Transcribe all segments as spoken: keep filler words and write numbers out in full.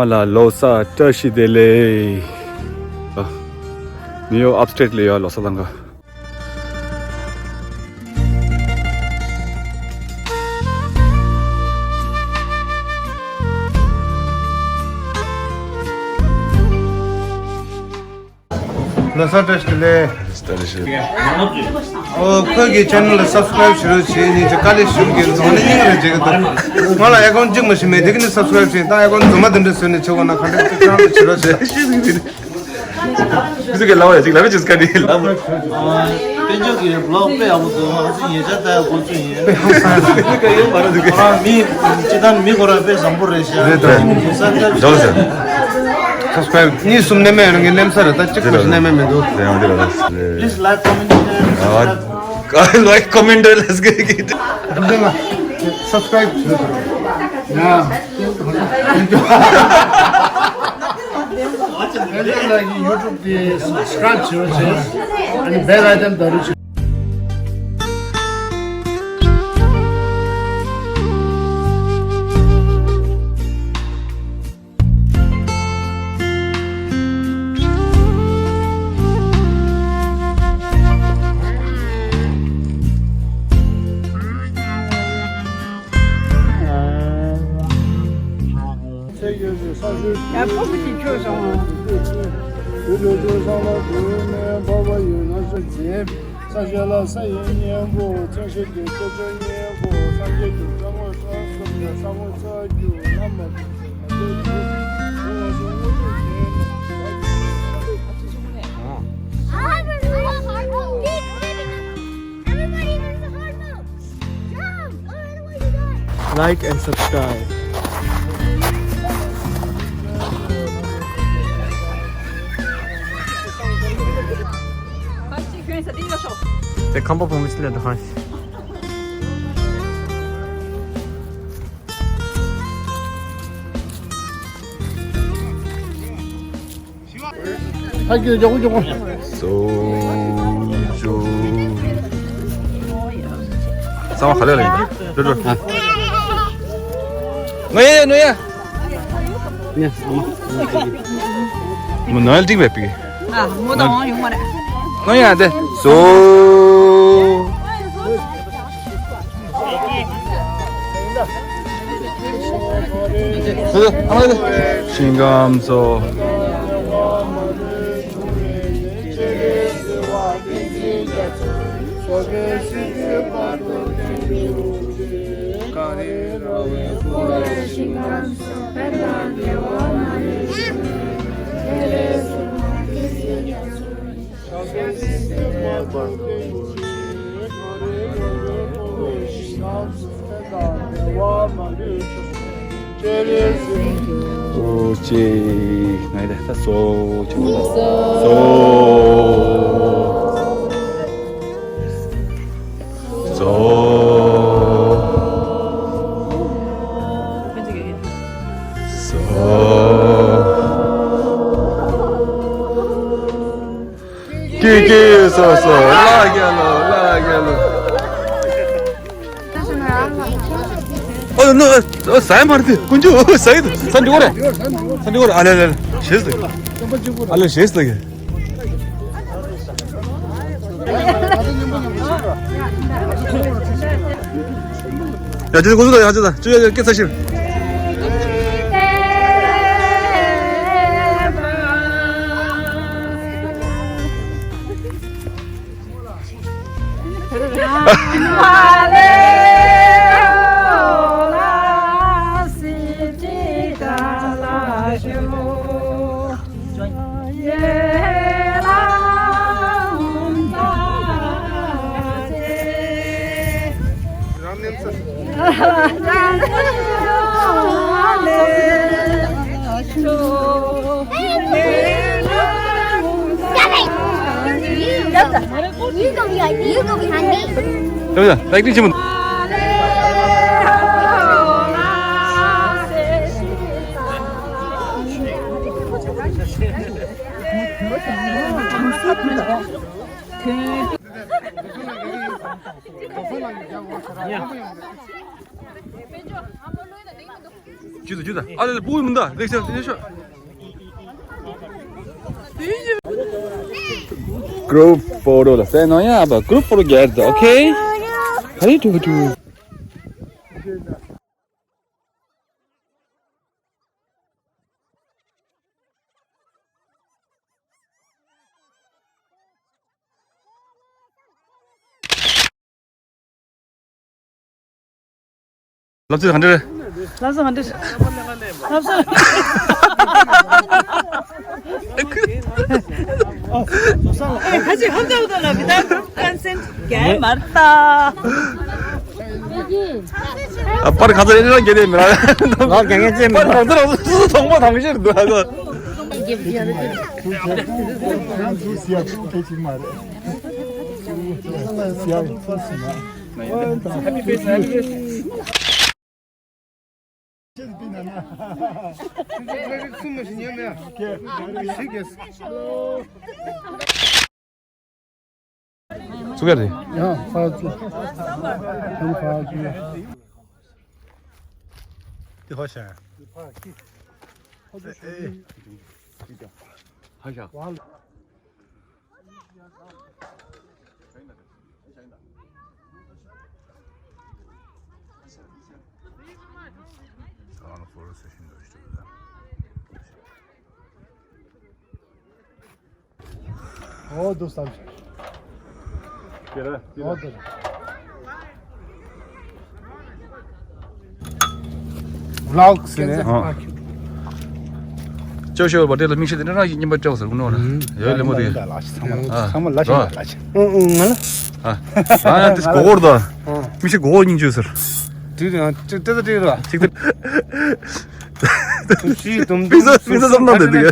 ང་ལ་ལོ་གསར་བཀྲ་ཤིས་བདེ་ལེགས། ཨ། ནིའུ་ཡོག་ཨབ་སི་ཊེཊ་ལ་ཡོད་ལོ་གསར་གཏོང་ག། ལོ་གསར་བཀྲ་ཤིས་བདེ་ལེགས། བཀྲ་ཤིས་བདེ་ལེགས། ཨོ། ཁོ་གི་ཆེ་ནལ་ལ་སབ་སི་ཀ་རའིབ་བྱེད་རོགས་བྱེད། ཉིན་གཅིག་དཀའ་ལས་ཞུ་གི་རྫོང་ནས་སྙིང་རེ་རྗེ་གི་འདུག་ང་ལ་ཨེ་ཀའུན་ཊི་གཅིག་མ་ཞིག་མེད། དེ་གི་ནི་སབ་སི་ཀ་རའིབ་བྱེད། ད་ཨེ་ཀའུན་ཊི་རྫུན་མ་དེ་འདྲ་བཟོས་ནས་བྱེད་དགོས་ན་ག་འདྲ་ཅིག་ཁྱེད་རང་ཚོ་བྱེད་རོགས་བྱེད། ཁྱེད་ཚོ་གི་ལབ་པ་ཡ་གཅིག་ལབ་པ་ཅིག་ག་ནི་ལབ། དཔེ་འཇོག་གི་བི་ལོག་དཔེ་ཡག་པོ་འདུག་ང་ཚོ་ཉེ་ཆར་ལྟ་ཡག་འགོ་བཙུགས་ཡིན། ཁྱེད་ཚོ་ག་ཡོད་མ་རེད་འདུག་ཨ། མི་སྤྱི་བཏང་མི་ཁོ་རང་དཔེ་བཟང་པོ་རེད་ཤག་རེད་དོ། ས་ཆ་འདྲ་བོ་ཟེར། སབ་སི་ཀ་རའིབ་གཉིས་གསུམ་ནས་མེད་རང་གི་ལེམ་ས་རེད། ད་གཅིག་པ་ཞིག་ནས་མེད་མི་འདུག Please like, comment, share, subscribe. Like, comment, let's get it. སབ་སི་ཀ་རའིབ་བྱེད་རོགས། ཡ། ལ་ཡི་ཡུ་ཊུབ་དེ་སབ་སི་ཀ་རའིབ་བྱེད་རོགས་བྱེད། ཨ་ནི་བེལ་ཨའི་ཀོན་ད་རུ་བྱེད། ཡ། སྤོ་བོ་ཅིག་ཁྱོད་སོང་། ས་ཆ་ལ་ས་ཡི་སྙིང་པོ། མཚོན་བྱེད་ཀྱི་ཁྱད་ཆོས་སྙིང་པོ། སངས་རྒྱས་ཀྱི་སྐྱབས་མགོན་ས་གསུམ་ལ་ས་ངོ་ས་རྒྱུ་ལམ་མ་དུས་སུ་མ་དུས་སུ་དངོས་སུ་དངོས་གྲུབ་བྱེད། Everybody has a hard mode. Jump! Oh, I don't want you guys. Like and subscribe. དེ་ཁམས་པ་བུ་མོ་ཅིག་ལ་འདུག་ཧང་། ཐ་གི་མགྱོགས་པོ་མགྱོགས་པོ། སོ་ཅུ། ཚང་མ་ག་ལེར་ལེན། འགྲོ་འགྲོ། ཨ། ནོ་ཡ་ནོ་ཡ། ཡ། ཨ་མ། མོ་ནོ་ཡལ་ཏིག་བེ་པི། ཨ། མོ་དང་ཡོང་མ་རེད། ནོ་ཡ་དེ། སོ། ཤིང་སྐམ་སོ། སོ་ཅེ། ང་ཡི་ད་སོ་ཅེ། སོ། སོ། སོ། ཀི་ཀི་སོ་སོ། ལ་རྒྱལ་ལོ། ལ་རྒྱལ་ལོ། ཨོ་ནོ། ཨོ་ཟ་ཡ་མ་རེད་དེ། ཀུན་སྤྱོད། ཨོ་ཟ་ཡི་འདུག་ཟ་འགྲིག་གོ་རེད། ཟ་འགྲིག་གོ་རེད། ཨ་ལེ་ལེ་ལེ། ཞེས་འདུག་ཨ་ལེ་ཞེས་འདུག་ཡ་ཅི་ཀུ་ཟུ་ད་ཡ་ཅི་ད་ཅི་ཡ་ཡ་ཀེ་ཚ་ཤིར། You go behind me. You go behind me. ཡོད་ཡ། ལེགས་ཏིག་ཆེན་པོ། ཇུ་ད་ཇུ་ད། ཨ་ལེ་ལེ་པུ་མི་འདའ་ལེགས་ཤོ་ལེགས་ཤོ། Group photo ལ་ཟེར་ནོ་ཡ་ཨ་བ། Group photo get the okay. How you do do? ལབ་ཚོད་ག་འདྲ་རེད། ལབ་ཚོད་ག་འདྲ་རེད། ལབ་ཚོད། ཨེ་ཁ་ཅིག་ཧམ་ཐག་ཏུ་ལ་བི་ད་ཀན་སེན་གལ་མར་ཏ། ཨ་པར་ག་ཚོད་ཡིན་ན་རྒྱལ་དེ་མི་ར། ལོ་རྒྱལ་ངན་ཅན་མི་པར་ར། གང་ཚོད་ར་ཚོད་ཚོད་མཐོང་པ་དང་ཤེར་འདུག་ཨ་ཚོ། ཚུགས་ཡ་རེད། ཡང་ཕར་ཚུར། ཡང་ཕར་ཚུར། དེ་ཧོ་ཤ། ཧ་ཤ། ཨོ་དུ་སམ། ཨོ་དུ། Vlogs ནས། ཅོ་ཤོར་བ་དེ་ལ་མིག་ཤེལ་དེ་འདྲ་རང་ཞིག་རྙིང་པ་སྤྲད་ཟེར་གོ་ནོ་ལ། ཡོད་ལེ་མོ་དེ། ཚང་མ་ལ་ཤེས་ལ་ཤེས། ཨ་ང་ལ། ཨ་ཡང་དེ་གོ་གོར་དང་། མིག་ཤེལ་གོ་གོར་རྙིང་བཅོས་ཟེར། དྲིལ་རེད་ཨ། ཏྲི་ཏྲི་ཏྲི་རེད་ཨ། ཅིག་ཏུ། ཐུགས་རྗེ་དུམ་དུམ། མི་ཚེ་བསམ་བློ་དེ་དེ་ག་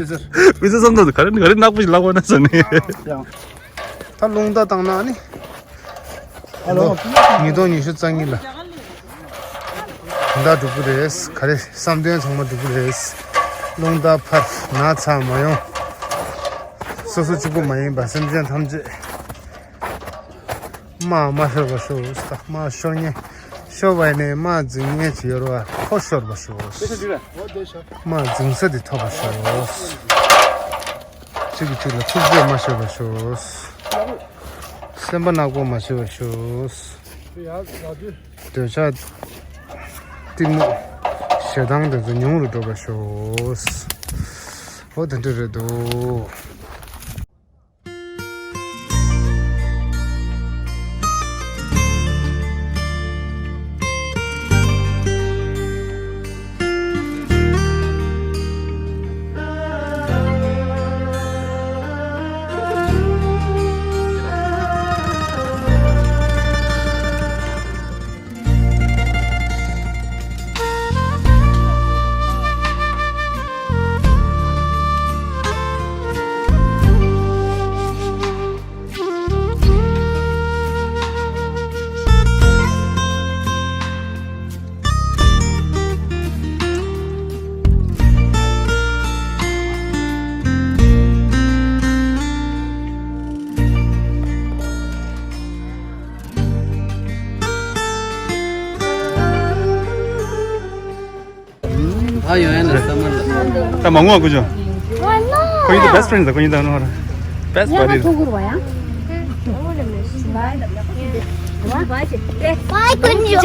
མི་ཚེ་བསམ་བློ་དེ་ག་རེ་ག་རེ་ནག་པོ་ཞིག་ལབ་དགོས་ན་བསམ་ནས། ད་རླུང་རྟ་བཏང་ན་ནི། ཨ་ལོ། ཉིས་སྟོང་ཉི་ཤུ་རྩ་གཉིས་ལ། ད་འགྲུབ་ཀྱི་རེད། ག་རེ་བསམ་དོན་ཚང་མ་འགྲུབ་ཀྱི་རེད། རླུང་རྟ་འཕར་ན་ཚ་མ་ཡོང་། སོ་སོ་གཅིག་པུ་མ་ཡིན་པ་སེམས་ཅན་ཐམས་ཅད། དམག་མ་ཤོར་བ་ཤོག་དམག་ཤོར་ཉེན། ཤོར་བ་ཡིན་ནའི་དམག་འཛིང་ཉེན་ཅིག་ཡོད་རེད་བ། ཁོ་ཤོར་བ་ཤོག་དམག་འཛིང་ས་དེ་ཐོབ་པ་ཤོག་གཅིག་གིས་གཅིག་ལ་ཐུགས་རྗེ་མ་ཤོར་བ་ཤོག་སེམས་པ་ནག་པོ་མ་བྱེད་པ་ཤོག་འདོད་ཆགས་གཏི་མུག་ཞེ་སྡང་དེ་ཚོ་ཉུང་རུ་འགྲོ་བ་ཤོག་འོ་དེ་འདྲ་རེད་འདུག་ད་ཡོང་ཡ་ན་ས་མ་ལ། ད་མ་ངོ་ཀུ་ཅོ། ཁོ་ཡིན་ད་best friend ད་ཁོ་ཡིན་ད་ནོ་ཧ་ར། Best buddy. Why couldn't you?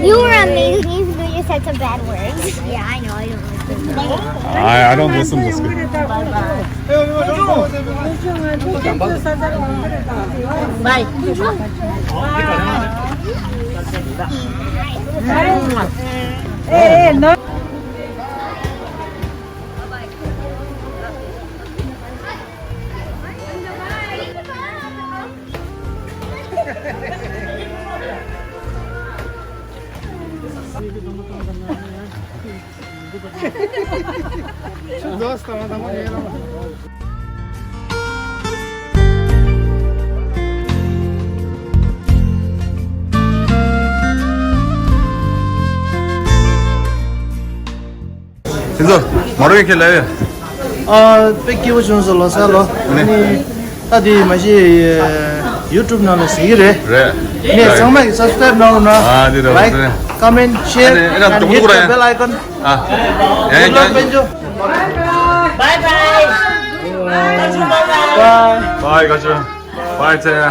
You were amazing, even though you said some bad words. Yeah, I know. I don't listen. I, I don't listen to this. Bye. Hey, no. དེ་ཚོ་མ་རོགས་ཁྱེད་ལབ་ཡ། ཨ་དཔེ་སྐྱིད་པོ་བྱུང་སོང་ལོ་གསར་ལོ། ཨ་ནི་ད་དེ་མ་གཞི། YouTube ནང་ལ་གཟིགས་ཀྱི་རེད། རེད། ངས་ཚང་མ་གི་subscribe གནང་རོགས་གནང་། ཨ་དེ་རེད། Like, རེད། Comment, share, ཨ་ནི་ཨ་ནི་and hit the bell icon. ཨ་ཡ་ཡ་ཡ། Bye bye. Bye. Bye, Gacha. Bye, Taya.